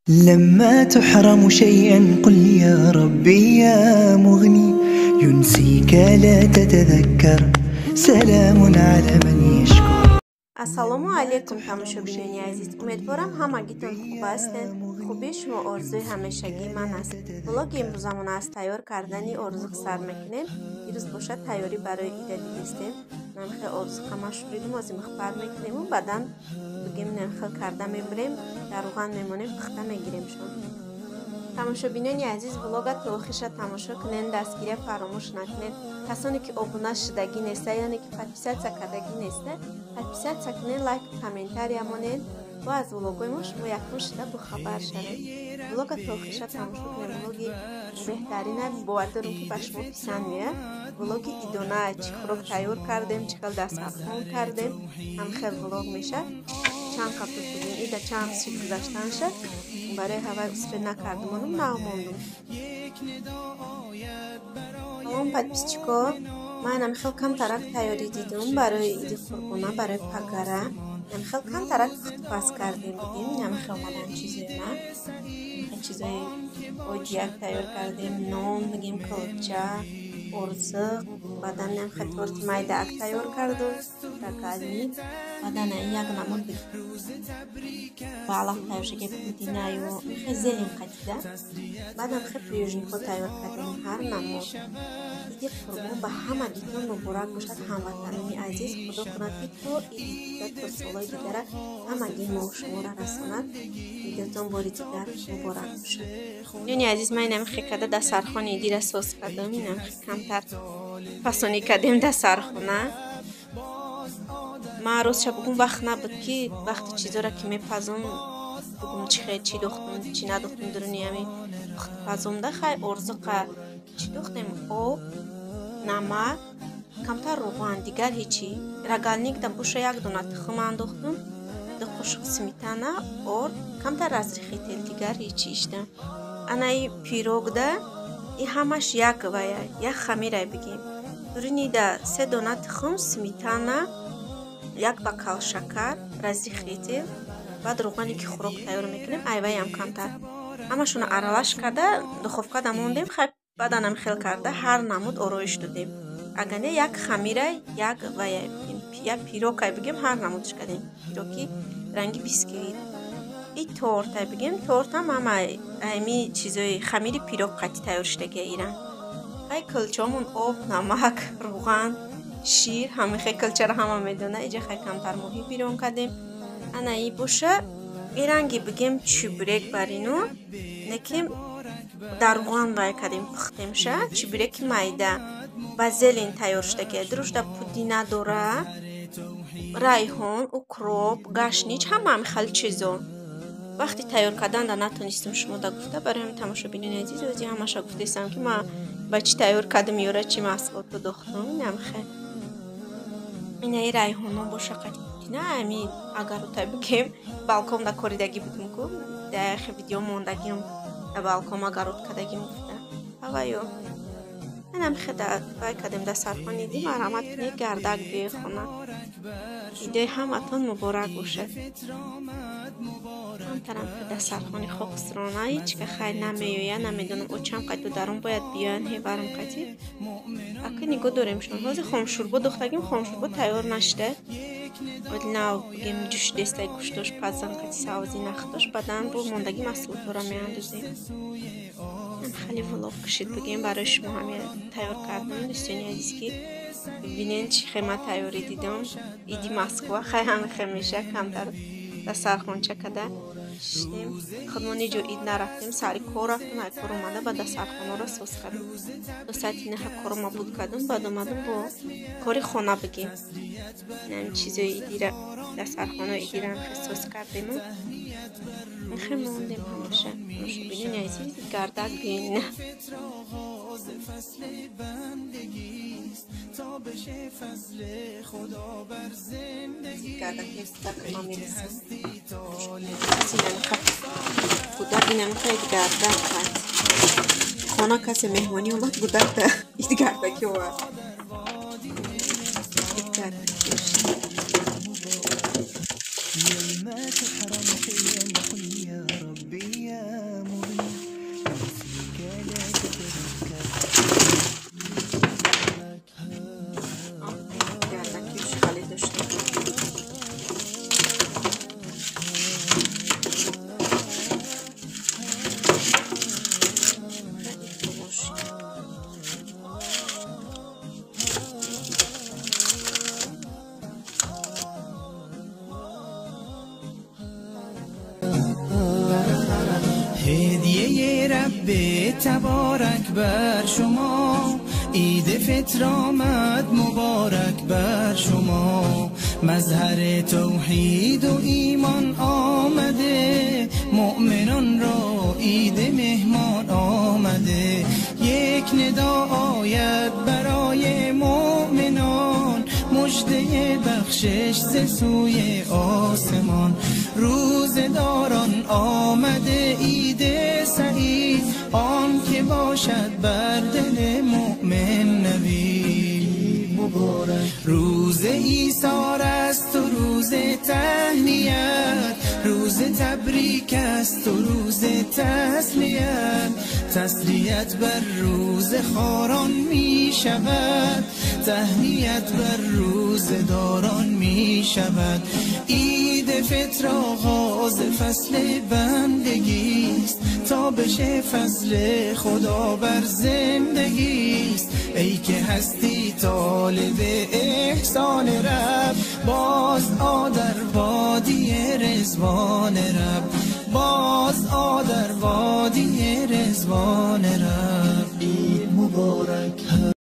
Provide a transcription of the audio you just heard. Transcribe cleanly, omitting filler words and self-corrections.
لما تحرم شيئا قل يا ربي يا مغني ينسيك لا تتذكر سلام على من يشكر. Ассалому алайкум, тамошобинони азиз. Умедворам, ҳамагитон хуб ҳастед. Хубии шумо орзуи ҳамешагии ман аст. Влоги имрӯзамон аз тайёр кардани орзуқ сар мекунем. Ирӯз бошад, тайёрӣ барои ида дидистем. Намхел орзуқа машуридим, ози михбар мекунему, баъдан бигем, намхел карда мебирем, дар руған мемонем, пухта мегиремшон. Тамошобинони азиз, влога то охиша тамошо кунед, дастгирия фаромӯш накунед. Касоне ки обуна шудагӣ неста, яъне ки подписаться кардагӣ неста, подписаться кунед, лайк, комментария монед ва аз влогои мо шумо якум шуда бохабар шавед. Влога то охиша тамошо кунед, влоги беҳтарина, бовар дорем, ки ба шумо писанд меояд. Влоги идона, чӣ хӯрок тайёр кардем, чӣ хел дастархон кардем, ҳам хел влог мешавад. Чанд қабл будем, ида чанд рӯз шид гузаштанша, барои ҳавай успеть накардам, нав мондум. Салом, подписчико. Ман намхел камтарак тайёрӣ дидум барои иди қурбона, барои пагара. Намхел камтарак пухтупаз кардем, будем, намхел омадан чизои ма, чизои одияк тайёр кардем: нон, бигем, кулча, орзиқ, баъдан намхел торти майдаак тайёр кардум, рогалик, баъдан як намуд балақ тайёр шуда, пудинаю хел зелень қатида, баъдам хел пирожниҳо тайёр кардем ҳар намуд. Иди қурбон ба ҳамагитон муборак бошад, ҳамватанони азиз. Худо кунад, ки то иди дигар, то солҳои дигара ҳамагӣ мо шуморо расонад. Идотон бори дигар муборак бошад. Ҷони азиз, ман инам хел карда дастархони идира соз кардам, инам камтар фасонӣ кардем дастархона. Ман ростша бугум, вақт набуд, ки вақти чизоро ки мепазум, бугум чӣ хел, чӣ духтум, чӣ надухтум. Дуруни ҳами пазумда хай орзуқа чӣ духтем: об, намак, камтар руған, дигар ҳечи. Рогалник да боша, як дона тухм андохтум, 2 қошуқ сметана, орд, камтар разрыхлитель, дигар ҳечи ишта. Анаи пирогда и ҳамаш як вая, як хамирай бигем. Дурунида се дона тухм, сметана, як бокал шакар, разрыхлитель, баъд руғане ки хӯрок тайёр мекунем, айваям камтар, ҳамашонро аралаш карда, духовкада мондем. Хай, баъданам хел карда ҳар намуд ороиш додем. Агар не, як хамирай, як вая, як пирогай бигем, ҳар намудш кардем, пироги ранги бисквит. И тортай бигем, тортам ҳама ами чизои хамири пирог қатӣ тайёр шудагия ира. Хай, кулчаомон об, намак, руған, шир, ҳами хел кулчаро ҳама медона. Иҷа хай камтар моҳӣ бирон кардем. Ана и боша, и ранги бигем чебурек барину, неки дар руған вай кардем, пухтемша, чебуреки майда ба зелень тайёр шудагия. Дурушда пудина дора, райҳон, укроп, гашнич, ҳама ҳами хел чизо. Вақти тайёр карданда натонистам шумо да гуфта. Барои ҳамин, тамошобинони азиз, ози ҳамаша гуфтаистам, ки ман ба чӣ тайёр кардам, ёра чӣ маҳсулото дохтам. Инам хел инаи райҳоно боша қати пудина, ами агаротай бигем, балконда коридагӣ будем ку, дар видео мондагиам, дар балкон огород кардагим гуфта ҳавайё. Инам хел вай кардем дастархони иди. Марҳамат кунед, гардак биёи хона. Идои ҳаматон муборак бошад. Камтарам дастархони хоксрона ҳечка хай намеояд, намедонам, очам қати додарон бояд биёянд, ҳеварам қати. Ака нигоҳ доремшон. Ҳозир хомшӯрбо духтагим, хомшӯрбо тайёр нашуда, нав бигем ҷӯшидестай, гӯштош пазан қати савзи нахтош, баъдан бо мондагӣ маҳсулотҳоро меандозем. Хеле влог кашид бигем, барои шумо ҳами тайёр кардам, дӯстони азиз, ки бибинен чӣ хел ман тайёрӣ дидам. Иди Москва хай ҳами хел меша, камтар дастархонча када шиштем. Худмон ҳеҷ ҷо ид нарафтем, сари кор рафтем, ай кор омада ба дастархонаро соз кардем. До соати 9 корома буд кардам, баъд омадам бо кори хона бигем. Инами чизои идира, дастархонаи идираам хел соз кардему хел мондем ҳамаша. Тамошобинони азиз, гардак биён. فصل بندگیست تا بشه فضل خدا بر زندگی. Гардаки кӯдак ма мерасам. Кӯдак инамихел гардак қат хона касе меҳмонӣ омад, гудак да ид гардаки овард. Ид гардаки. لما تحرم شيئا قل يا ربي يا هدیه رب تبارک بر شما، عید فطر آمد مبارک بر شما. مظهر توحید و ایمان آمده، مؤمنان را عید مهمان آمده. یک ندا آید برای مؤمنان، مژده بخشش ز سوی آسمان. روزداران آمده عید سعید، آن که باشد بر دل مؤمن نوید. مبارک روز ایثار است و روز تهنیت، روز تبریک است و روز تسلیت. تسلیت بر روز خاران می شود، تهنیت بر روز داران می شود. عید فطر آغاز فصل بندگیست، تا بشه فضل خدا بر زندگیست. ای که هستی طالب احسان رب، باز آ در وادی رضوان رب، باز آ در وادی رضوان رب. عید مبارک.